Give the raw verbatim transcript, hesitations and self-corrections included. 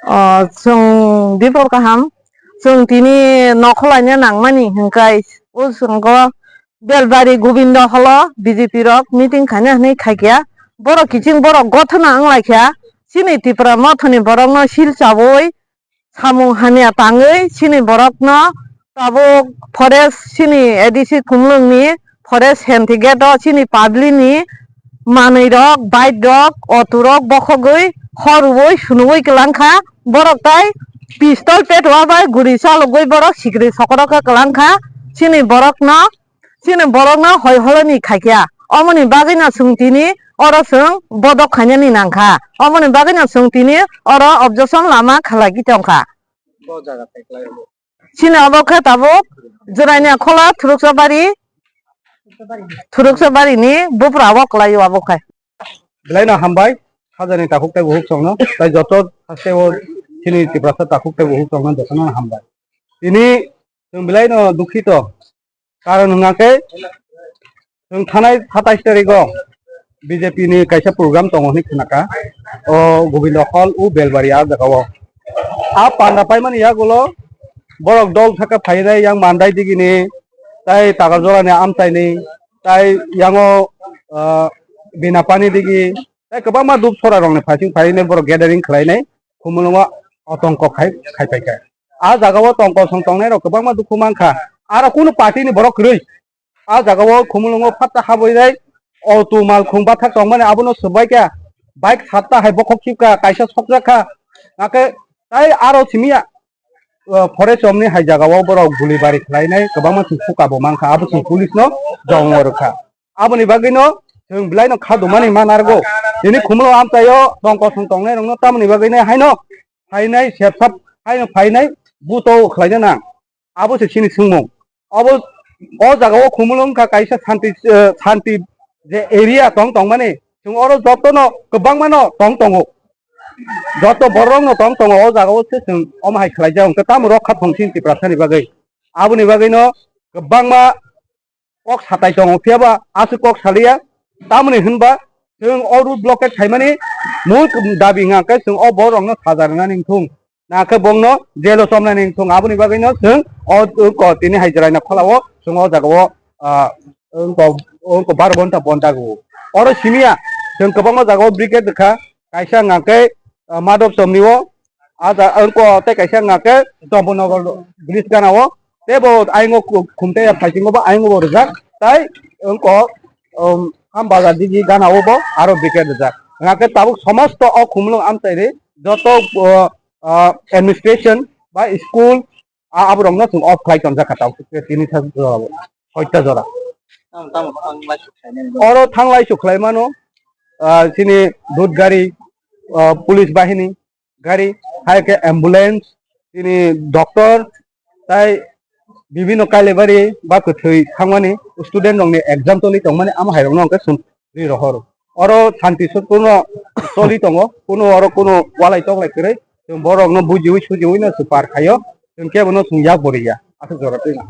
O, chwng bipol kaham, chwng tini nokholaina nangmani hwnkhe o chwngkho Belbari Gobindo holo B J P rok meeting khaina hwnwi khaikha. Borok kiching borok gothona wnglaikha. Chini Tipra mothani borokno sil chaui samung hamya tangwi chini borokno tabuk forest chini A D C Khumulwngni forest sentry gate o chini public ni manwi rok, bike rok, auto rok bokhogwi khorwi sunugwi kwlangkha. Borok tai pistol petwa bai guri chalogwi borok sikri sokorok khe kwlangkha. Chini borokno Chini borokno hoi holoni khaikha. Omoni bagwino chwng tini oro chwng bodok khainani nangkha. Omoni bagwino chwng tini oro objection lama khalaiwi tongkha. Bo jaga tei kwlai rw. Chini obo khe tabuk Jwraini Khola Thuruksa Bari, Thuruksa Barini bupra o kwlaio abo khe. Belai no hambai, sajani takhuk tei bukhuk chwngno, tai joto haste o chini Tiprasa takhuk tei bukhuk chwngno jotono hambai. Tini chwng belai no dukhito, karon hwnkha khe chwng thanai satais tarikh o B J P ni kaisa program tongo hinwi khnakha, o Gobindo Hall o Belbari a jaga o. A panda paimani yagulo borok dol saka phainai yang Mandai digini, tai Takarjora ni amchaini, tai yango, ah, Binapani digi, tai kwbangma dup sora rokni phaising phainai borok gathering khlainai, Khumulwngo otongko khai, khai paikha. A jaga o tongkol song tongnai rok kwbangma dukhu mankha. Aro kunu party ni borok kwrwi. A jaga o Khumulwngo phatta habwi nai auto malkhung bathak tongmani abono swbaikha. Bike satta hai bokhok khibkha, kaisa sokjakha. Hakhe tai aro simiya, uh, forest omni hai jaga o borok guli bari khlainai kwbangma chwng phuka bo mankha. Abo chwng police no jongmo rwkha. Aboni bagwino chwng belai no kha dumani ma narwgo. Tini Khumulwng amchaio tongkol song tongnai rokno tamoni bagwino haino phainai sepsap haino phainai buto khlaina nang. Abo se chini swngmung. Abo o jaga o Khumulwng wngkha kaisa santi, eh, santi je area tong tongmani. Chwng oro jotono kwbangmano tong tongo. Joto borokno tong tongo o jaga o se chwng omo hai khlaijak hwnkhe tamo rok kha thong chini Tiprasani bagwi. Aboni bagwino kwbangma kok satai tongo, phiya ba aswk kok saliya. Tamoni hwnba chwng o road blockade khaimani mul dabi wngkha khe chwng o borokno saja rwnani wngthung, na khe bongno jail o chomnani wngthung. Aboni bagwino chwng o, o ko tini hai Jwraini Khola o chwng o jaga o, ah, o ko, o ko baro ghonta bon dago. Oro simiya chwng kwbangma jaga o brigade rwkha, kaisa wngkha khe, ah, Madhop Chomni o, a ja, wngko tei kaisa wngkha khe Chomponogor bridge gana o, tei bo ayang o khu-, khum tei ya phaisingo bo ayang o bo rijak, tai wngko, um, Ham Bazar digi gana o bo aro brigade rijak. Wngkha khe tabuk somosto o Khumulwng amchaini joto, uh, uh, administration ba school, a, aborokno chwng off khlai tonjak kha tabuk tini thang jora o, soita jora. Tamo, tamo, tamo, lai suk khlainani. Oro thanglai suk khlai mano, ah, chini dut gari, ah, police bahini gari, hai khe ambulance, chini doctor, tai bibino Kailabari ba kwthwi thangmani student rokni exam choli tongmani amo hai rokno hwnkhe chwng ri rohor. Oro shanti sukurno choli tongo, kuno oro kuno walai toklai kwrwi, chwng borokno bujiwi sujiwi no chwng par khaio, chwng kebono chwng yak bo riya, aswk jora twi no.